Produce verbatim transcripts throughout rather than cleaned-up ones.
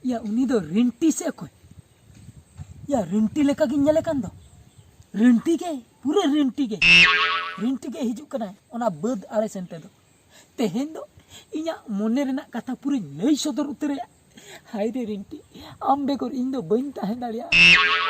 ᱭᱟ, ᱩᱱᱤ ᱫᱚ ᱨᱤᱱᱴᱤ ᱥᱮ ᱚᱠᱚᱭ? ᱭᱟ, ᱨᱤᱱᱴᱤ ᱞᱮᱠᱟ ᱜᱤᱧ ᱧᱮᱞᱮ ᱠᱟᱱ ᱫᱚ᱾ ᱨᱤᱱᱴᱤ ᱜᱮ, ᱯᱩᱨᱟᱹ ᱨᱤᱱᱴᱤ ᱜᱮ᱾ ᱨᱤᱱᱴᱤ ᱜᱮ ᱦᱤᱡᱩᱜ ᱠᱟᱱᱟᱭ ᱚᱱᱟ ᱵᱟᱹᱫᱽ ᱟᱲᱮ ᱥᱮᱱ ᱛᱮᱫᱚ᱾ ᱛᱮᱦᱮᱧ ᱫᱚ ᱤᱧᱟᱹᱜ ᱢᱚᱱᱮ ᱨᱮᱱᱟᱜ ᱠᱟᱛᱷᱟ ᱯᱩᱨᱟᱹᱧ ᱞᱟᱹᱭ ᱥᱚᱫᱚᱨ ᱩᱛᱟᱹᱨᱟᱭᱟ᱾ ᱦᱟᱭ ᱨᱮ ᱨᱤᱱᱴᱤ, ᱟᱢ ᱵᱮᱜᱚᱨ ᱤᱧ ᱫᱚ ᱵᱟᱹᱧ ᱛᱟᱦᱮᱸ ᱫᱟᱲᱮᱭᱟᱜᱼᱟ᱾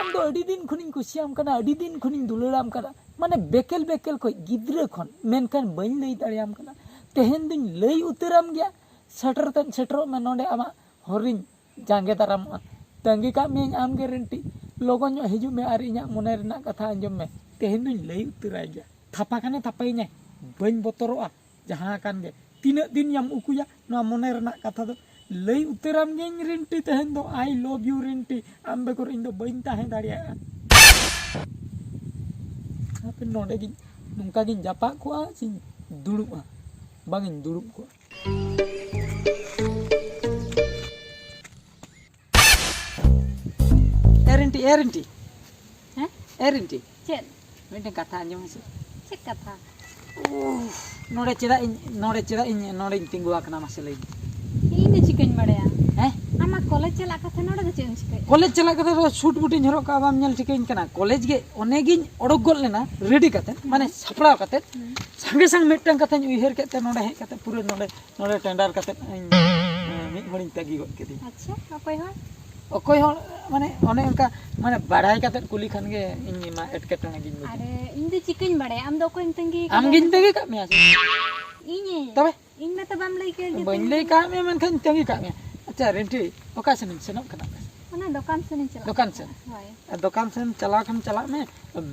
ᱟᱢ ᱫᱚ ᱟᱹᱰᱤ ᱫᱤᱱ ᱠᱷᱚᱱᱤᱧ ᱠᱩᱥᱤᱭᱟᱢ ᱠᱟᱱᱟ, ᱟᱹᱰᱤ ᱫᱤᱱ ᱠᱷᱚᱱᱤᱧ ᱫᱩᱞᱟᱹᱲᱟᱢ ᱠᱟᱱᱟ, ᱢᱟᱱᱮ ᱵᱮᱠᱮᱞ ᱵᱮᱠᱮᱞ ᱠᱷᱚᱱ, ᱜᱤᱫᱽᱨᱟᱹ ᱠᱷᱚᱱ, ᱢᱮᱱᱠᱷᱟᱱ ᱵᱟᱹᱧ ᱞᱟᱹᱭ ᱫᱟᱲᱮᱭᱟᱢ ᱠᱟᱱᱟ᱾ ᱛᱮᱦᱮᱧ ᱫᱚᱧ ᱞᱟᱹᱭ ᱩᱛᱟᱹᱨᱟᱢ ᱜᱮᱭᱟ᱾ ᱥᱮᱴᱮᱨ ᱛᱮᱫ ᱥᱮᱴᱮᱨᱚᱜ ᱢᱮ ᱱᱚᱰᱮ ᱟᱢᱟᱜ ᱦᱚᱨᱤᱧ ᱡᱟᱸᱜᱮ ᱫᱟᱨᱟᱢᱚᱜᱼᱟ᱾ ᱛᱟᱺᱜᱤ ᱠᱟᱜ ᱢᱤᱭᱟᱹᱧ ᱟᱢᱜᱮ ᱨᱤᱱᱴᱤ᱾ ᱞᱚᱜᱚᱱ ᱧᱚᱜ ᱦᱤᱡᱩᱜ ᱢᱮ ᱟᱨ ᱤᱧᱟᱹᱜ ᱢᱚᱱᱮ ᱨᱮᱱᱟᱜ ᱠᱟᱛᱷᱟ ᱟᱸᱡᱚᱢ ᱢᱮ᱾ ᱛᱮᱦᱮᱧ ᱫᱚᱧ ᱞᱟᱹᱭ ᱩᱛᱟᱹᱨᱟᱭ ᱜᱮᱭᱟ᱾ ᱛᱷᱟᱯᱟ ᱠᱷᱟᱱᱮ ᱛᱷᱟᱯᱟᱭᱤᱧᱟᱭ, ᱵᱟᱹᱧ ᱵᱚᱛᱚᱨᱚᱜᱼᱟ᱾ ᱡᱟᱦᱟᱸ ᱠᱟᱱ ᱜᱮ, ᱛᱤᱱᱟᱹᱜ ᱫᱤᱱ ᱭᱟᱢ ᱩᱠᱩᱭᱟ ᱱᱚᱣᱟ ᱢᱚᱱᱮ ᱨᱮᱱᱟᱜ ᱠᱟᱛᱷᱟ ᱫᱚ? ᱞᱟᱹᱭ ᱩᱛᱟᱹᱨᱟᱢ ᱜᱤᱭᱟᱹᱧ ᱨᱤᱱᱴᱤ, ᱛᱮᱦᱮᱧ ᱫᱚ I love you ᱨᱤᱱᱴᱤ, ᱟᱢ ᱵᱮᱜᱚᱨ ᱤᱧ ᱫᱚ ᱵᱟᱹᱧ ᱛᱟᱦᱮᱸ ᱫᱟᱲᱮᱭᱟᱜᱼᱟ᱾ ᱦᱟᱯᱮ ᱱᱚᱰᱮ ᱜᱤᱧ, ᱱᱚᱝᱠᱟ ᱜᱤᱧ ᱡᱟᱯᱟᱜ ᱠᱚᱜᱼᱟ ᱥᱮᱧ ᱫᱩᱲᱩᱵᱼᱟ? ᱵᱟᱝ ᱤᱧ ᱫᱩᱲᱩᱵ ᱠᱚᱜᱼᱟ᱾ ᱮ ᱨᱤᱱᱴᱤ, ᱮ ᱨᱤᱱᱴᱤ᱾ ᱦᱮᱸ? ᱮ ᱨᱤᱱᱴᱤ᱾ ᱪᱮᱫ? ᱢᱤᱫᱴᱮᱱ ᱠᱟᱛᱷᱟ ᱟᱸᱡᱚᱢ ᱢᱮᱥᱮ᱾ ᱪᱮᱫ ᱠᱟᱛᱷᱟ? ᱩᱦ, ᱱᱚᱰᱮ ᱪᱮᱫᱟᱜ ᱤᱧ, ᱱᱚᱰᱮ ᱪᱮᱫᱟᱜ ᱤᱧ ᱱᱚᱰᱮᱧ ᱛᱤᱸᱜᱩ ᱟᱠᱟᱱᱟ ᱢᱟᱥᱮ ᱞᱟᱹᱭ ᱢᱮ? ᱤᱧ ᱫᱚ ᱪᱤᱠᱟᱹᱧ ᱵᱟᱲᱟᱭᱟ? ᱦᱮᱸ? ᱟᱢᱟᱜ ᱠᱚᱞᱮᱡᱽ ᱪᱟᱞᱟᱜ ᱠᱟᱛᱷᱟ, ᱱᱚᱰᱮ ᱫᱚ ᱪᱮᱫ ᱮᱢ ᱪᱤᱠᱟᱹᱭᱟ? ᱠᱚᱞᱮᱡᱽ ᱪᱟᱞᱟᱜ ᱠᱟᱛᱷᱟ ᱫᱚ ᱥᱩᱴ ᱵᱩᱴᱤᱧ ᱦᱚᱨᱚᱜ ᱠᱟᱜᱼᱟ, ᱵᱟᱢ ᱧᱮᱞ ᱴᱷᱤᱠᱟᱹᱧ ᱠᱟᱱᱟ? ᱠᱚᱞᱮᱡᱽ ᱜᱮ ᱚᱱᱮ ᱜᱤᱧ ᱚᱰᱚᱠ ᱜᱚᱫ ᱞᱮᱱᱟ ᱨᱮᱰᱤ ᱠᱟᱛᱮ, ᱢᱟᱱᱮ ᱦᱩᱸ᱾ ᱥᱟᱯᱲᱟᱣ ᱠᱟᱛᱮ, ᱦᱩᱸ᱾ ᱥᱟᱸᱜᱮ ᱥᱟᱝ ᱢᱤᱫᱴᱟᱝ ᱠᱟᱛᱷᱟᱧ ᱩᱭᱦᱟᱹᱨ ᱠᱮᱫ ᱛᱮ ᱱᱚᱰᱮ ᱦᱮᱡ ᱠᱟᱛᱮ ᱯᱩᱨᱟᱹ ᱱᱚᱰᱮ, ᱱᱚᱰᱮ ᱴᱮᱱᱰᱟᱨ ᱠᱟᱛᱮ ᱤᱧ, ᱮᱸ, ᱢᱤᱫ ᱦᱚᱲᱤᱧ ᱛᱟᱹᱜᱤ ᱜᱚᱫ ᱠᱮᱫᱮᱭᱟ᱾ ᱟᱪᱪᱷᱟ, ᱚᱠᱚᱭ ᱦᱚᱲ? ᱚᱠᱚᱭ ᱦᱚᱲ ᱢᱟᱱᱮ ᱚᱱᱮ ᱚᱱᱠᱟ, ᱢᱟᱱᱮ ᱵᱟᱲᱟᱭ ᱠᱟᱛᱮ ᱠᱩᱞᱤ ᱠᱷᱟᱱ ᱜᱮ ᱤᱧ ᱢᱟ ᱮᱴᱠᱮᱴᱚᱬᱮ ᱜᱤᱧ ᱵᱩᱡᱟ᱾ ᱟᱨᱮ, ᱤᱧ ᱫᱚ ᱪᱤᱠᱟᱹᱧ ᱵᱟᱲᱟᱭᱟ? ᱟᱢ ᱫᱚ ᱚᱠᱚᱭᱮᱢ ᱛᱟᱺᱜᱤ ᱠᱟᱫᱮᱭᱟ? ᱟᱢ ᱜᱤᱧ ᱛᱟᱺᱜᱤ ᱠᱟᱜ ᱢᱮᱭᱟ ᱥᱮ? ᱤᱧᱤᱧ? ᱛᱚᱵᱮ? ᱤᱧ ᱢᱟᱛᱚ ᱵᱟᱢ ᱞᱟᱹᱭ ᱠᱮᱫ ᱡᱮ ᱵᱟᱹᱧ ᱛᱤᱱ ᱞᱟᱹᱭ ᱨᱮ᱾ ᱠᱟᱜ ᱢᱮᱭᱟ, ᱢᱮᱱᱠᱷᱟᱱ ᱛᱟᱺᱜᱤ ᱠᱟᱜ ᱢᱮᱭᱟ᱾ ᱟᱪᱪᱷᱟ ᱨᱤᱱᱴᱤ, ᱚᱠᱟ ᱥᱮᱱ ᱮᱢ ᱥᱮᱱᱚᱜ ᱠᱟᱱᱟ ᱟᱯᱮ? ᱚᱱᱟ ᱫᱚᱠᱟᱱ ᱥᱮᱱ ᱤᱧ ᱪᱟᱞᱟᱜ ᱫᱚᱠᱟᱱ ᱠᱟᱱᱟ᱾ ᱥᱮᱱ? ᱦᱳᱭ᱾ ᱟᱨ ᱫᱚᱠᱟᱱ ᱥᱮᱱ ᱪᱟᱞᱟᱣ ᱠᱷᱟᱱ ᱪᱟᱞᱟᱜ ᱢᱮ,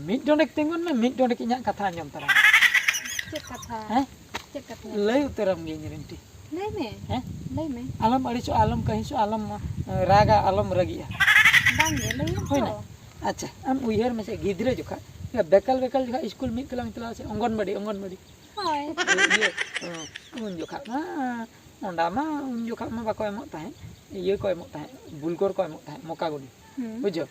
ᱢᱤᱫ ᱰᱚᱸᱰᱮᱠ ᱛᱤᱸᱜᱩᱱ ᱢᱮ, ᱢᱤᱫ ᱰᱚᱸᱰᱮᱠ ᱤᱧᱟᱹᱜ ᱠᱟᱛᱷᱟ ᱟᱸᱡᱚᱢ ᱛᱟᱨᱟ ᱢᱮ᱾ ᱪᱮᱫ ᱠᱟᱛᱷᱟ? ᱦᱮᱸ? ᱪᱮᱫ ᱠᱟᱛᱷᱟ? ᱞᱟᱹᱭ ᱩᱛᱟᱹᱨᱟᱢ ᱜᱤᱭᱟᱹᱧ ᱨᱤᱱᱴᱤ᱾ ᱞᱟᱹᱭ ᱢᱮ᱾ ᱦᱮᱸ? ᱞᱟᱹᱭ ᱢᱮ᱾ ᱟᱞᱚᱢ ᱟᱹᱲᱤᱥᱚᱜᱼᱟ, ᱟᱞᱚᱢ ᱠᱟᱹᱦᱤᱥᱚᱜᱼᱟ, ᱟᱞᱚᱢ, ᱮ, ᱨᱟᱜᱟ, ᱟᱞᱚᱢ ᱨᱟᱹᱜᱤᱜᱼᱟ᱾ ᱵᱟᱝ ᱜᱮ, ᱞᱟᱹᱭ ᱢᱮ ᱦᱩᱭᱱᱟ? ᱛᱚ᱾ ᱟᱪᱪᱷᱟ, ᱟᱢ ᱩᱭᱦᱟᱹᱨ ᱢᱮᱥᱮ, ᱜᱤᱫᱽᱨᱟᱹ ᱡᱚᱠᱷᱟ, ᱵᱮᱠᱟᱞ ᱵᱮᱠᱟᱞ ᱡᱚᱠᱷᱟ ᱥᱠᱩᱞ ᱢᱤᱫ ᱛᱮᱞᱟᱝ ᱪᱟᱞᱟᱣ ᱥᱮ, ᱚᱝᱜᱚᱱᱵᱟᱲᱤ, ᱚᱝᱜᱚᱱᱵᱟᱲᱤ᱾ ᱦᱳᱭ᱾ ᱤᱭᱟᱹ, ᱩᱱ ᱡᱚᱠᱷᱟ ᱢᱟ, ᱚᱸᱰᱟ ᱢᱟ, ᱩᱱ ᱡᱚᱠᱷᱟ ᱢᱟ ᱵᱟᱠᱚ ᱮᱢᱚᱜ ᱛᱟᱦᱮᱸᱫ, ᱤᱭᱟᱹ ᱠᱚ ᱮᱢᱚᱜ ᱛᱟᱦᱮᱸᱫ, ᱵᱩᱞᱜᱚᱨ ᱠᱚ ᱮᱢᱚᱜ ᱛᱟᱦᱮᱸᱫ, ᱢᱚᱠᱟᱜᱩᱱᱤ᱾ ᱦᱩᱸ᱾ ᱵᱩᱡᱷᱟᱹᱣ?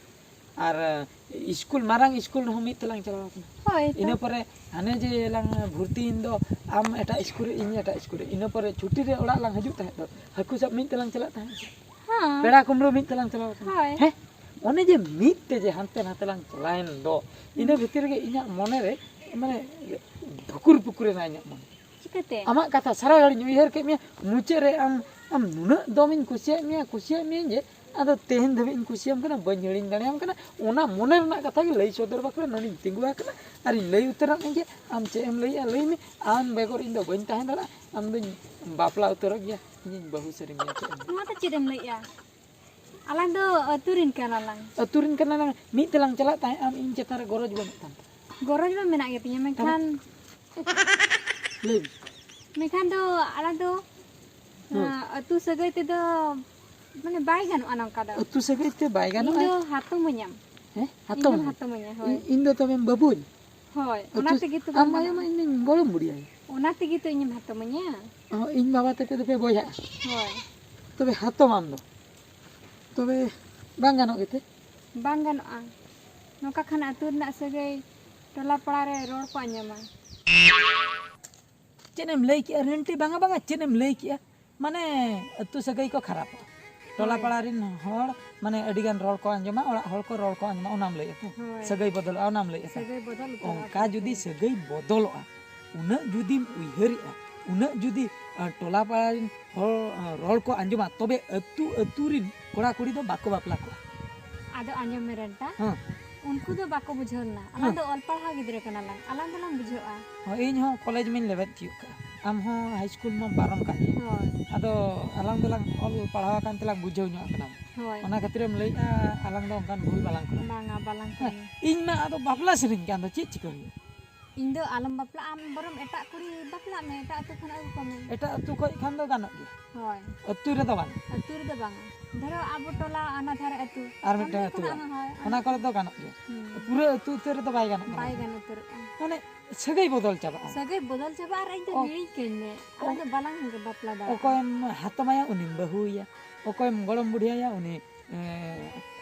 ᱟᱨ, ᱮ, ᱥᱠᱩᱞ, ᱢᱟᱨᱟᱝ ᱥᱠᱩᱞ ᱨᱮᱦᱚᱸ ᱢᱤᱫ ᱛᱮᱞᱟᱝ ᱪᱟᱞᱟᱣ ᱠᱟᱱᱟ᱾ ᱦᱳᱭ ᱛᱚ᱾ ᱤᱱᱟᱹ ᱯᱚᱨᱮ ᱦᱟᱱᱮ ᱡᱮ ᱞᱟᱝ ᱵᱷᱚᱨᱛᱤᱭᱮᱱ ᱫᱚ, ᱟᱢ ᱮᱴᱟᱜ ᱥᱠᱩᱞ ᱨᱮ, ᱤᱧ ᱮᱴᱟᱜ ᱥᱠᱩᱞ ᱨᱮ, ᱤᱱᱟᱹ ᱯᱚᱨᱮ ᱪᱷᱩᱴᱤ ᱨᱮ ᱚᱲᱟᱜ ᱞᱟᱝ ᱦᱤᱡᱩᱜ ᱛᱟᱦᱮᱸᱫ ᱫᱚ, ᱦᱟᱹᱠᱩ ᱥᱟᱵ ᱢᱤᱫ ᱛᱮᱞᱟᱝ ᱪᱟᱞᱟᱜ ᱛᱟᱦᱮᱸᱫ᱾ ᱦᱮᱸ᱾ ᱯᱮᱲᱟ ᱠᱩᱢᱲᱩ ᱢᱤᱫ ᱛᱮᱞᱟᱝ ᱪᱟᱞᱟᱣ ᱠᱟᱱᱟ᱾ ᱦᱳᱭ᱾ ᱦᱮᱸ? ᱚᱱᱮ ᱡᱮ ᱢᱤᱫ ᱛᱮ ᱡᱮ ᱦᱟᱱᱛᱮ ᱱᱟᱛᱮ ᱞᱟᱝ ᱪᱟᱞᱟᱣᱮᱱ ᱫᱚ, ᱤᱱᱟᱹ ᱵᱷᱤᱛᱤᱨ ᱨᱮᱜᱮ ᱤᱧᱟᱹᱜ ᱢᱚᱱᱮ ᱨᱮ ᱢᱟᱱᱮ ᱫᱷᱩᱠᱩᱨ ᱯᱩᱠᱩᱨ ᱮᱱᱟ ᱤᱧᱟᱹᱜ ᱢᱚᱱᱮ᱾ ᱪᱤᱠᱟᱹᱛᱮ? ᱟᱢᱟᱜ ᱠᱟᱛᱷᱟ ᱥᱟᱨᱟ ᱜᱷᱟᱹᱲᱤᱡ ᱤᱧ ᱩᱭᱦᱟᱹᱨ ᱠᱮᱫ ᱢᱮᱭᱟ, ᱢᱩᱪᱟᱹᱫ ᱨᱮ ᱟᱢ, ᱟᱢ ᱱᱩᱱᱟᱹᱜ ᱫᱚᱢᱤᱧ ᱠᱩᱥᱤᱭᱟᱜ ᱢᱮᱭᱟ, ᱠᱩᱥᱤᱭᱟᱜ ᱢᱮᱭᱟ ᱡᱮ ᱟᱫᱚ ᱛᱮᱦᱮᱧ ᱫᱷᱟᱹᱵᱤᱡ ᱤᱧ ᱠᱩᱥᱤᱭᱟᱢ ᱠᱟᱱᱟ, ᱵᱟᱹᱧ ᱦᱤᱲᱤᱧ ᱫᱟᱲᱮᱭᱟᱢ ᱠᱟᱱᱟ᱾ ᱚᱱᱟ ᱢᱚᱱᱮ ᱨᱮᱱᱟᱜ ᱠᱟᱛᱷᱟ ᱜᱮ ᱞᱟᱹᱭ ᱥᱚᱫᱚᱨ ᱵᱟᱠᱷᱨᱟ ᱱᱚᱰᱮᱧ ᱛᱤᱸᱜᱩ ᱟᱠᱟᱱᱟ ᱟᱨᱤᱧ ᱞᱟᱹᱭ ᱩᱛᱟᱹᱨᱟᱫ ᱢᱮ ᱜᱮ᱾ ᱟᱢ ᱪᱮᱫ ᱮᱢ ᱞᱟᱹᱭᱮᱜᱼᱟ ᱞᱟᱹᱭ ᱢᱮ, ᱟᱢ ᱵᱮᱜᱚᱨ ᱤᱧ ᱫᱚ ᱵᱟᱹᱧ ᱛᱟᱦᱮᱸ ᱫᱟᱲᱮᱭᱟᱜᱼᱟ, ᱟᱢ ᱫᱚᱧ ᱵᱟᱯᱞᱟ ᱩᱛᱟᱹᱨᱚᱜ ᱜᱮᱭᱟ, ᱤᱧᱤᱧ ᱵᱟᱹᱦᱩ ᱥᱟᱹᱨᱤ ᱢᱮᱭᱟ ᱪᱮᱫ ᱮᱢ ᱞᱟᱹᱭᱟ? ᱱᱚᱣᱟ ᱫᱚ ᱪᱮᱫ ᱮᱢ ᱞᱟᱹᱭᱮᱜᱼᱟ? ᱟᱞᱟᱝ ᱫᱚ ᱟᱹᱛᱩ ᱨᱮᱱ ᱠᱟᱱᱟ ᱞᱟᱝ᱾ ᱟᱹᱛᱩ ᱨᱮᱱ ᱠᱟᱱᱟ ᱞᱟᱝ, ᱢᱤᱫ ᱛᱮᱞᱟᱝ ᱪᱟᱞᱟᱜ ᱛᱟᱦᱮᱸᱫ, ᱟᱢ ᱤᱧ ᱪᱮᱛᱟᱱ ᱨᱮ ᱜᱚᱨᱚᱡᱽ ᱵᱟᱹᱱᱩᱜ ᱛᱟᱢ ᱛᱟᱢᱟ᱾ ᱜᱚᱨᱚᱡᱽ ᱢᱟ ᱢᱮᱱᱟᱜ ᱜᱮᱛᱤᱧᱟ, ᱢᱮᱱᱠᱷᱟᱱ ᱞᱟᱹᱭ ᱢᱮ᱾ ᱢᱮᱱᱠᱷᱟᱱ ᱫᱚ ᱟᱞᱟᱝ ᱫᱚ, ᱦᱩᱸ᱾ ᱟᱸ, ᱟᱹᱛᱩ ᱥᱟᱹᱜᱟᱹᱭ ᱛᱮᱫᱚ ᱢᱟᱱᱮ ᱵᱟᱭ ᱜᱟᱱᱚᱜᱼᱟ ᱱᱚᱝᱠᱟ ᱫᱚ᱾ ᱟᱹᱛᱩ ᱥᱟᱹᱜᱟᱹᱭ ᱛᱮ ᱵᱟᱭ ᱤᱧ ᱜᱟᱱᱚᱜᱼᱟ? ᱫᱚ ᱦᱟᱛᱚᱢᱟᱹᱧᱟᱢ᱾ ᱦᱮᱸ? ᱤᱧ ᱫᱚᱢ ᱦᱟᱛᱚᱢ? ᱦᱟᱛᱚᱢᱟᱹᱧᱟ, ᱦᱳᱭ᱾ ᱤᱧ, ᱤᱧ ᱫᱚ ᱛᱚᱵᱮᱢ ᱵᱟᱹᱵᱩᱧ? ᱦᱳᱭ, ᱚᱱᱟ ᱟᱹᱛᱩ ᱛᱮᱜᱮ ᱛᱚ ᱟᱢ ᱵᱟᱝ ᱟᱭᱳ ᱢᱟ ᱜᱟᱱᱚᱜᱼᱟ᱾ ᱤᱧ ᱫᱚᱧ ᱜᱚᱲᱚᱢ ᱵᱩᱰᱷᱤ ᱟᱭᱳ᱾ ᱚᱱᱟ ᱛᱮᱜᱮ ᱛᱚ ᱤᱧᱮᱢ ᱦᱟᱛᱚᱢᱟᱹᱧᱟ᱾ ᱚ, ᱤᱧ ᱵᱟᱵᱟ ᱛᱟᱯᱮ ᱫᱚᱯᱮ ᱵᱚᱭᱦᱟᱜᱼᱟ? ᱦᱳᱭ᱾ ᱛᱚᱵᱮ ᱦᱟᱛᱚᱢ ᱟᱢ ᱫᱚ? ᱛᱚᱵᱮ ᱵᱟᱝ ᱜᱟᱱᱚᱜ ᱜᱮᱛᱮ? ᱵᱟᱝ ᱜᱟᱱᱚᱜᱼᱟ᱾ ᱱᱚᱝᱠᱟ ᱠᱷᱟᱱ ᱟᱹᱛᱩ ᱨᱮᱱᱟᱜ ᱥᱟᱹᱜᱟᱹᱭ ᱴᱚᱞᱟ ᱯᱟᱲᱟ ᱨᱮ ᱨᱚᱲ ᱠᱚ ᱟᱸᱡᱚᱢᱟ᱾ ᱪᱮᱫ ᱮᱢ ᱞᱟᱹᱭ ᱠᱮᱜᱼᱟ ᱨᱮᱱᱴᱤ? ᱵᱟᱝᱟ, ᱵᱟᱝᱟ, ᱪᱮᱫ ᱮᱢ ᱞᱟᱹᱭ ᱠᱮᱜᱼᱟ? ᱢᱟᱱᱮ ᱟᱹᱛᱩ ᱥᱟᱹᱜᱟᱹᱭ ᱠᱚ ᱠᱷᱟᱨᱟᱯᱚᱜᱼᱟ᱾ ᱴᱚᱞᱟ ᱦᱳᱭ᱾ ᱯᱟᱲᱟ ᱨᱮᱱ ᱦᱚᱲ ᱢᱟᱱᱮ ᱟᱹᱰᱤ ᱜᱟᱱ ᱨᱚᱲ ᱠᱚ ᱟᱸᱡᱚᱢᱟ, ᱚᱲᱟᱜ ᱦᱚᱲ ᱠᱚ ᱨᱚᱲ ᱠᱚ ᱟᱸᱡᱚᱢᱟ, ᱚᱱᱟᱢ ᱞᱟᱹᱭᱮᱜᱼᱟ ᱛᱚ? ᱦᱳᱭ᱾ ᱥᱟᱹᱜᱟᱹᱭ ᱵᱚᱫᱚᱞᱚᱜᱼᱟ, ᱚᱱᱟᱢ ᱞᱟᱹᱭᱮᱜᱼᱟ ᱛᱚ? ᱥᱟᱹᱜᱟᱹᱭ ᱵᱚᱫᱚᱞ ᱩᱛᱟᱹᱨᱚᱜᱼᱟ ᱚᱱᱠᱟ ᱛᱚ᱾ ᱡᱩᱫᱤ ᱥᱟᱹᱜᱟᱹᱭ ᱵᱚᱫᱚᱞᱚᱜᱼᱟ, ᱩᱱᱟᱹᱜ ᱡᱩᱫᱤᱢ ᱩᱭᱦᱟᱹᱨᱮᱜᱼᱟ, ᱩᱱᱟᱹᱜ ᱡᱩᱫᱤ, ᱟ, ᱴᱚᱞᱟ ᱯᱟᱲᱟ ᱨᱮᱱ ᱦᱚᱲ, ᱟ, ᱨᱚᱲ ᱠᱚ ᱟᱸᱡᱚᱢᱟ, ᱛᱚᱵᱮ ᱟᱹᱛᱩ, ᱟᱹᱛᱩ ᱨᱮᱱ ᱠᱚᱲᱟ ᱠᱩᱲᱤ ᱫᱚ ᱵᱟᱠᱚ ᱵᱟᱯᱞᱟ ᱠᱚᱜᱼᱟ᱾ ᱟᱫᱚ ᱟᱸᱡᱚᱢ ᱢᱮ ᱨᱮᱱᱴᱟ, ᱦᱮᱸ᱾ ᱩᱱᱠᱩ ᱫᱚ ᱵᱟᱠᱚ ᱵᱩᱡᱷᱟᱹᱣ ᱞᱮᱱᱟ᱾ ᱟᱞᱟᱝ ᱦᱮᱸ᱾ ᱫᱚ ᱚᱞ ᱯᱟᱲᱦᱟᱣ ᱜᱤᱫᱽᱨᱟᱹ ᱠᱟᱱᱟ ᱞᱟᱝ, ᱟᱞᱟᱝ ᱫᱚᱞᱟᱝ ᱵᱩᱡᱷᱟᱹᱣᱟ᱾ ᱦᱳᱭ, ᱤᱧ ᱦᱚᱸ ᱠᱚᱞᱮᱡᱽ ᱢᱟᱧ ᱞᱮᱵᱮᱫ ᱛᱤᱭᱳᱜ ᱠᱟᱜᱼᱟ, ᱟᱢ ᱦᱚᱸ ᱦᱟᱭ ᱥᱠᱩᱞ ᱢᱟᱢ ᱯᱟᱨᱚᱢ ᱠᱟᱜ ᱜᱮᱭᱟ᱾ ᱦᱳᱭ᱾ ᱟᱫᱚ ᱟᱞᱟᱝ ᱫᱚᱞᱟᱝ ᱚᱞ ᱯᱟᱲᱦᱟᱣ ᱟᱠᱟᱱ ᱛᱮᱞᱟᱝ ᱵᱩᱡᱷᱟᱹᱣ ᱧᱚᱜ ᱟᱠᱟᱱᱟ᱾ ᱦᱳᱭ᱾ ᱚᱱᱟ ᱠᱷᱟᱹᱛᱤᱨᱮᱢ ᱞᱟᱹᱭᱮᱜᱼᱟ ᱟᱞᱟᱝ ᱫᱚ ᱚᱱᱠᱟᱱ ᱵᱷᱩᱞ ᱵᱟᱞᱟᱝ ᱠᱚᱨᱟᱣᱟ᱾ ᱵᱟᱝᱟ, ᱵᱟᱞᱟᱝ ᱦᱮᱸ, ᱠᱟᱹᱢᱤᱭᱟ᱾ ᱤᱧ ᱢᱟ ᱟᱫᱚ ᱵᱟᱯᱞᱟ ᱥᱟᱱᱟᱧ ᱠᱟᱱ ᱫᱚ, ᱪᱮᱫ ᱪᱤᱠᱟᱹ ᱦᱩᱭᱩᱜᱼᱟ? ᱤᱧ ᱫᱚ ᱟᱞᱚᱢ ᱵᱟᱯᱞᱟᱜᱼᱟ, ᱟᱢ ᱵᱚᱨᱚᱢ ᱮᱴᱟᱜ ᱠᱩᱲᱤ ᱵᱟᱯᱞᱟᱜ ᱢᱮ, ᱮᱴᱟᱜ ᱟᱹᱛᱩ ᱠᱷᱚᱱ ᱟᱹᱜᱩ ᱠᱚᱢᱮ᱾ ᱮᱴᱟᱜ ᱟᱹᱛᱩ ᱠᱷᱚᱡ ᱠᱷᱟᱱ ᱫᱚ ᱜᱟᱱᱚᱜ ᱜᱮᱭᱟ? ᱦᱳᱭ᱾ ᱟᱹᱛᱩ ᱨᱮᱫᱚ ᱵᱟᱝ? ᱟᱹᱛᱩ ᱨᱮᱫᱚ ᱵᱟᱝᱟ᱾ ᱫᱷᱚᱨᱚ ᱟᱵᱚ ᱴᱚᱞᱟ ᱚᱱᱟ ᱫᱷᱟᱨᱮ ᱟᱹᱛᱩ᱾ ᱟᱨ ᱢᱤᱫᱴᱟᱝ ᱚᱱᱛᱮ ᱟᱹᱛᱩ ᱠᱷᱚᱱᱟᱜ ᱨᱮ᱾ ᱦᱚᱸ, ᱦᱳᱭ, ᱚᱱᱟ ᱚᱱᱟ ᱠᱚᱨᱮ ᱫᱚ ᱜᱟᱱᱚᱜ ᱜᱮᱭᱟ? ᱦᱩᱸ᱾ ᱯᱩᱨᱟᱹ ᱟᱹᱛᱩ ᱩᱛᱟᱹᱨ ᱨᱮᱫᱚ ᱵᱟᱭ ᱜᱟᱱᱚᱜ ᱠᱟᱱᱟ? ᱵᱟᱭ ᱜᱟᱱ ᱩᱛᱟᱹᱨᱚᱜᱼᱟ᱾ ᱢᱟᱱᱮ ᱥᱟᱹᱜᱟᱹᱭ ᱵᱚᱫᱚᱞ ᱪᱟᱵᱟᱜᱼᱟ᱾ ᱥᱟᱹᱜᱟᱹᱭ ᱵᱚᱫᱚᱞ ᱪᱟᱵᱟᱜᱼᱟ ᱟᱨ ᱤᱧ ᱫᱚ ᱚ-, ᱦᱤᱲᱤᱧ ᱠᱟᱹᱧ ᱢᱮ᱾ ᱟᱞᱮ ᱚ-, ᱫᱚ ᱵᱟᱞᱟᱝ ᱵᱟᱯᱞᱟ ᱫᱟᱲᱮᱭᱟᱜᱼᱟ᱾ ᱚᱠᱚᱭᱮᱢ ᱦᱟᱛᱚᱢᱟᱭᱟ ᱩᱱᱤᱢ ᱵᱟᱹᱦᱩᱭᱟ, ᱚᱠᱚᱭᱮᱢ ᱜᱚᱲᱚᱢ ᱵᱩᱰᱷᱤ ᱟᱭᱟ ᱩᱱᱤ, ᱮᱸ,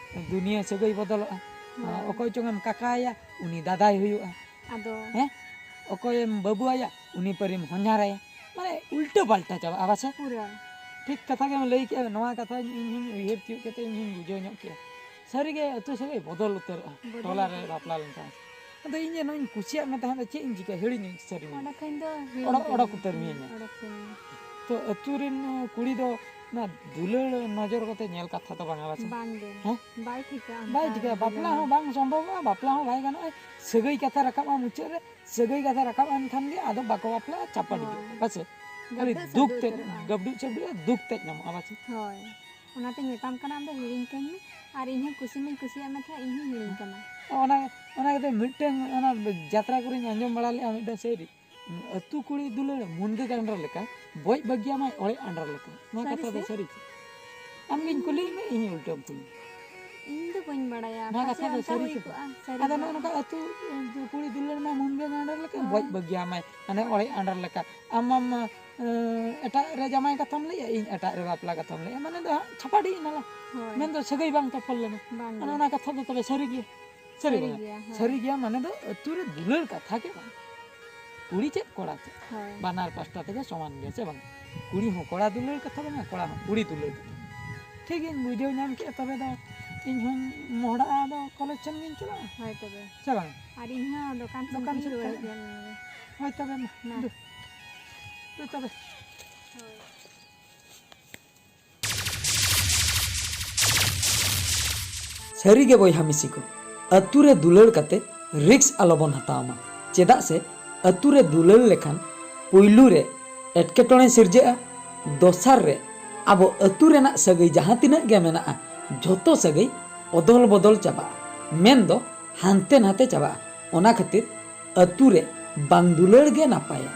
ᱫᱩᱱᱤᱭᱟᱹ ᱥᱟᱹᱜᱟᱹᱭ ᱵᱚᱫᱚᱞᱚᱜᱼᱟ᱾ ᱦᱳᱭ᱾ ᱚᱠᱚᱭ ᱪᱚᱝ ᱮᱢ ᱠᱟᱠᱟᱭᱟ ᱩᱱᱤ ᱫᱟᱫᱟᱭ ᱦᱩᱭᱩᱜᱼᱟ᱾ ᱟᱫᱚ ᱦᱮᱸ? ᱚᱠᱚᱭᱮᱢ ᱵᱟᱹᱵᱩ ᱟᱭᱟ, ᱩᱱᱤ ᱯᱟᱹᱨᱤᱢ ᱦᱚᱧᱦᱟᱨ ᱟᱭᱟ᱾ ᱢᱟᱱᱮ ᱩᱞᱴᱟᱹ ᱯᱟᱞᱴᱟ ᱪᱟᱵᱟᱜᱼᱟ, ᱵᱟᱥᱮ? ᱯᱩᱨᱟᱹ᱾ ᱴᱷᱤᱠ ᱠᱟᱛᱷᱟ ᱜᱮᱢ ᱞᱟᱹᱭ ᱠᱮᱜᱼᱟ᱾ ᱱᱚᱣᱟ ᱠᱟᱛᱷᱟ ᱤᱧ ᱦᱚᱸᱧ ᱩᱭᱦᱟᱹᱨ ᱛᱤᱭᱳᱜ ᱠᱟᱛᱮ ᱤᱧ ᱦᱚᱸᱧ ᱵᱩᱡᱷᱟᱹᱣ ᱧᱚᱜ ᱠᱮᱜᱼᱟ᱾ ᱥᱟᱹᱨᱤᱜᱮ ᱟᱹᱛᱩ ᱥᱟᱹᱜᱟᱹᱭ ᱵᱚᱫᱚᱞ ᱩᱛᱟᱹᱨᱚᱜᱼᱟ ᱵᱚᱫᱚᱞ ᱴᱚᱞᱟ ᱨᱮ ᱩᱛᱟᱹᱨᱚᱜᱼᱟ᱾ ᱵᱟᱯᱞᱟ ᱞᱮᱱᱠᱷᱟᱱ᱾ ᱟᱫᱚ ᱤᱧ ᱡᱮ ᱱᱚᱜᱼᱚᱭ ᱤᱧ ᱠᱩᱥᱤᱭᱟᱜ ᱢᱮ ᱛᱟᱦᱮᱸᱫ, ᱪᱮᱫ ᱤᱧ ᱪᱤᱠᱟᱹᱭᱟ? ᱦᱤᱲᱤᱧ ᱥᱟᱹᱨᱤ ᱢᱮ᱾ ᱚᱸᱰᱮ ᱠᱷᱚᱱ ᱫᱚ ᱦᱤᱲᱤᱧ ᱚᱰᱚᱠ, ᱠᱟᱜ ᱚᱰᱚᱠ ᱢᱮ᱾ ᱩᱛᱟᱹᱨ ᱢᱤᱭᱟᱹᱧ᱾ ᱚᱰᱚᱠ ᱠᱟᱜ ᱢᱮ᱾ ᱛᱚ ᱟᱹᱛᱩ ᱨᱮᱱ ᱠᱩᱲᱤ ᱫᱚ ᱚᱱᱟ ᱫᱩᱞᱟᱹᱲ ᱱᱚᱡᱚᱨ ᱠᱟᱛᱮ ᱧᱮᱞ ᱠᱟᱛᱷᱟ ᱫᱚ ᱵᱟᱝᱟ, ᱵᱟᱪᱮ? ᱵᱟᱝ ᱜᱮ᱾ ᱦᱮᱸ? ᱵᱟᱭ ᱴᱷᱤᱠᱟ ᱚᱱᱠᱟ ᱵᱟᱭ ᱴᱷᱤᱠᱟ, ᱫᱩᱞᱟᱹᱲ᱾ ᱵᱟᱯᱞᱟ ᱦᱚᱸ ᱵᱟᱝ ᱥᱚᱢᱵᱷᱚᱵᱚᱜᱼᱟ, ᱵᱟᱯᱞᱟ ᱦᱚᱸ ᱵᱟᱭ ᱜᱟᱱᱚᱜᱼᱟ᱾ ᱥᱟᱹᱜᱟᱹᱭ ᱠᱟᱛᱷᱟ ᱨᱟᱠᱟᱵᱼᱟ ᱢᱩᱪᱟᱹᱫ ᱨᱮ, ᱥᱟᱹᱜᱟᱹᱭ ᱠᱟᱛᱷᱟ ᱨᱟᱠᱟᱵ ᱮᱱ ᱠᱷᱟᱱ ᱜᱮ ᱟᱫᱚ ᱵᱟᱠᱚ ᱵᱟᱯᱞᱟᱜᱼᱟ, ᱪᱟᱯᱟᱰᱤᱡᱚᱜᱼᱟ᱾ ᱦᱳᱭ᱾ ᱵᱟᱪᱮ? ᱠᱷᱟᱹᱞᱤ ᱜᱟᱵᱫᱟᱹᱜ ᱫᱩᱠ ᱥᱟᱹᱜᱟᱹᱭ ᱛᱮᱫ, ᱩᱛᱟᱹᱨᱚᱜᱼᱟ᱾ ᱜᱟᱵᱫᱩᱜ ᱪᱟᱵᱫᱩᱜᱼᱟ, ᱫᱩᱠ ᱛᱮᱫ ᱧᱟᱢᱚᱜᱼᱟ, ᱵᱟᱪᱮ? ᱦᱳᱭ᱾ ᱚᱱᱟᱛᱮᱧ ᱢᱮᱛᱟᱢ ᱠᱟᱱᱟ, ᱟᱢ ᱫᱚ ᱦᱤᱲᱤᱧ ᱠᱟᱹᱧ ᱢᱮ, ᱟᱨ ᱤᱧ ᱦᱚᱸ ᱠᱩᱥᱤ ᱢᱟᱧ ᱠᱩᱥᱤᱭᱟᱜ ᱢᱮ ᱛᱟᱦᱮᱸᱫ, ᱤᱧ ᱦᱚᱸᱧ ᱦᱤᱲᱤᱧ ᱠᱟᱢᱟ᱾ ᱚᱱᱟ, ᱚᱱᱟ ᱠᱟᱛᱮ ᱢᱤᱫᱴᱟᱝ ᱚᱱᱟ ᱡᱟᱛᱨᱟ ᱠᱚᱨᱮᱧ ᱟᱸᱡᱚᱢ ᱵᱟᱲᱟ ᱞᱮᱫᱼᱟ ᱢᱤᱫᱴᱟᱝ ᱥᱟᱹᱭᱨᱤ, "ᱟᱹᱛᱩ ᱠᱩᱲᱤ ᱫᱩᱞᱟᱹᱲ ᱢᱩᱱᱜᱟᱹ ᱜᱟᱱᱰᱟᱨ ᱞᱮᱠᱟ, ᱵᱚᱡ ᱵᱟᱹᱜᱤᱭᱟᱢᱟᱭ ᱚᱲᱮᱡ ᱟᱸᱰᱟᱨ ᱞᱮᱠᱟ᱾" ᱱᱚᱣᱟ ᱥᱟᱹᱨᱤ ᱠᱟᱛᱷᱟ ᱫᱚ ᱥᱮ? ᱥᱟᱹᱨᱤ ᱜᱮ? ᱟᱢᱜᱤᱧ ᱠᱩᱞᱤᱭᱮᱫ ᱢᱮ, ᱤᱧ ᱩᱞᱴᱟᱹᱢ ᱠᱩᱞᱤ᱾ ᱤᱧ ᱫᱚ ᱵᱟᱹᱧ ᱵᱟᱲᱟᱭᱟ, ᱱᱚᱣᱟ ᱯᱟᱪᱮ ᱠᱟᱛᱷᱟ ᱫᱚ ᱚᱱᱠᱟ ᱥᱟᱹᱨᱤ ᱦᱩᱭ ᱥᱮ? ᱠᱚᱜᱼᱟ, ᱥᱟᱹᱨᱤ ᱟᱫᱚ ᱫᱚ᱾ ᱱᱚᱜᱼᱚ ᱱᱚᱝᱠᱟ ᱟᱹᱛᱩ ᱠᱩᱲᱤ ᱫᱩᱞᱟᱹᱲ ᱢᱟ ᱢᱩᱱᱜᱟᱹ ᱜᱟᱱᱰᱟᱨ ᱞᱮᱠᱟ, ᱦᱳᱭ᱾ ᱵᱚᱡ ᱵᱟᱹᱜᱤᱭᱟᱢᱟᱭ, ᱢᱟᱱᱮ ᱚᱲᱮᱡ ᱟᱸᱰᱟᱨ ᱞᱮᱠᱟ᱾ ᱟᱢ ᱢᱟᱢ, ᱮᱸ, ᱮᱴᱟᱜ ᱨᱮ ᱡᱟᱢᱟᱭ ᱠᱟᱛᱷᱟᱢ ᱞᱟᱹᱭᱮᱜᱼᱟ, ᱤᱧ ᱮᱴᱟᱜ ᱨᱮ ᱵᱟᱯᱞᱟ ᱠᱟᱛᱷᱟᱢ ᱞᱟᱹᱭᱮᱜᱼᱟ, ᱢᱟᱱᱮ ᱫᱚ ᱦᱟᱸᱜ ᱪᱷᱟᱯᱟᱰᱤ ᱮᱱᱟᱞᱟᱝ᱾ ᱦᱳᱭ᱾ ᱢᱮᱱᱫᱚ ᱥᱟᱹᱜᱟᱹᱭ ᱵᱟᱝ ᱛᱚᱯᱚᱞ ᱞᱮᱱᱟ᱾ ᱵᱟᱝ ᱚᱱᱮ ᱜᱮ᱾ ᱚᱱᱟ ᱠᱟᱛᱷᱟ ᱫᱚ ᱛᱚᱵᱮ ᱥᱟᱹᱨᱤ ᱜᱮᱭᱟ? ᱥᱟᱹᱨᱤ ᱥᱟᱹᱨᱤ ᱵᱟᱝ? ᱜᱮᱭᱟ, ᱦᱮᱸ᱾ ᱥᱟᱹᱨᱤ ᱜᱮᱭᱟ, ᱢᱟᱱᱮ ᱫᱚ ᱟᱹᱛᱩ ᱨᱮ ᱫᱩᱞᱟᱹᱲ ᱠᱟᱛᱷᱟ ᱜᱮ ᱵᱟᱝ᱾ ᱠᱩᱲᱤ ᱪᱮᱫ ᱠᱚᱲᱟ ᱪᱮᱫ? ᱦᱳᱭ᱾ ᱵᱟᱱᱟᱨ ᱯᱟᱥᱴᱟ ᱛᱮᱜᱮ ᱥᱚᱢᱟᱱ ᱜᱮᱭᱟ, ᱥᱮ ᱵᱟᱝ? ᱠᱩᱲᱤ ᱦᱚᱸ ᱠᱚᱲᱟ ᱫᱩᱞᱟᱹᱲ ᱠᱟᱛᱷᱟ ᱵᱟᱝᱟ, ᱠᱚᱲᱟ ᱦᱚᱸ ᱠᱩᱲᱤ ᱫᱩᱞᱟᱹᱲ ᱠᱟᱛᱷᱟ᱾ ᱴᱷᱤᱠ ᱜᱮᱧ ᱵᱩᱡᱷᱟᱹᱣ ᱧᱟᱢ ᱠᱮᱫᱼᱟ, ᱛᱚᱵᱮ ᱫᱚ ᱤᱧ ᱦᱚᱸᱧ ᱢᱚᱦᱰᱟᱜᱼᱟ, ᱟᱫᱚ ᱠᱚᱞᱮᱡᱽ ᱥᱮᱱ ᱜᱤᱧ ᱪᱟᱞᱟᱜᱼᱟ᱾ ᱦᱳᱭ ᱛᱚᱵᱮ᱾ ᱥᱮ ᱵᱟᱝ? ᱟᱨ ᱤᱧ ᱦᱚᱸ ᱫᱚᱠᱟᱱ ᱥᱮᱱ ᱫᱚᱠᱟᱱ ᱜᱤᱧ ᱥᱮᱫ ᱨᱩᱣᱟᱹᱲ ᱪᱟᱞᱟᱜ᱾ ᱦᱤᱡᱩᱜᱼᱟ᱾ ᱦᱳᱭ ᱛᱚᱵᱮ ᱢᱟ, ᱢᱟ᱾ ᱫᱩ᱾ ᱫᱩ ᱛᱚᱵᱮ᱾ ᱦᱳᱭ᱾ ᱥᱟᱹᱨᱤᱜᱮ ᱵᱚᱭᱦᱟ ᱢᱤᱥᱤ ᱠᱚ, ᱟᱹᱛᱩ ᱨᱮ ᱫᱩᱞᱟᱹᱲ ᱠᱟᱛᱮ ᱨᱤᱠᱥ ᱟᱞᱚᱵᱚᱱ ᱦᱟᱛᱟᱣ ᱢᱟ᱾ ᱪᱮᱫᱟᱜ ᱥᱮ ᱟᱹᱛᱩ ᱨᱮ ᱫᱩᱞᱟᱹᱲ ᱞᱮᱠᱷᱟᱱ ᱯᱩᱭᱞᱩ ᱨᱮ ᱮᱴᱠᱮᱴᱚᱬᱮ ᱥᱤᱨᱡᱟᱹᱜᱼᱟ, ᱫᱚᱥᱟᱨ ᱨᱮ ᱟᱵᱚ ᱟᱹᱛᱩ ᱨᱮᱱᱟᱜ ᱥᱟᱹᱜᱟᱹᱭ ᱡᱟᱦᱟᱸ ᱛᱤᱱᱟᱹᱜ ᱜᱮ ᱢᱮᱱᱟᱜᱼᱟ, ᱡᱷᱚᱛᱚ ᱥᱟᱹᱜᱟᱹᱭ ᱚᱫᱚᱞ ᱵᱚᱫᱚᱞ ᱪᱟᱵᱟᱜᱼᱟ, ᱢᱮᱱᱫᱚ ᱦᱟᱱᱛᱮ ᱱᱟᱛᱮ ᱪᱟᱵᱟᱜᱼᱟ᱾ ᱚᱱᱟ ᱠᱷᱟᱹᱛᱤᱨ ᱟᱹᱛᱩ ᱨᱮ ᱵᱟᱝ ᱫᱩᱞᱟᱹᱲ ᱜᱮ ᱱᱟᱯᱟᱭᱟ᱾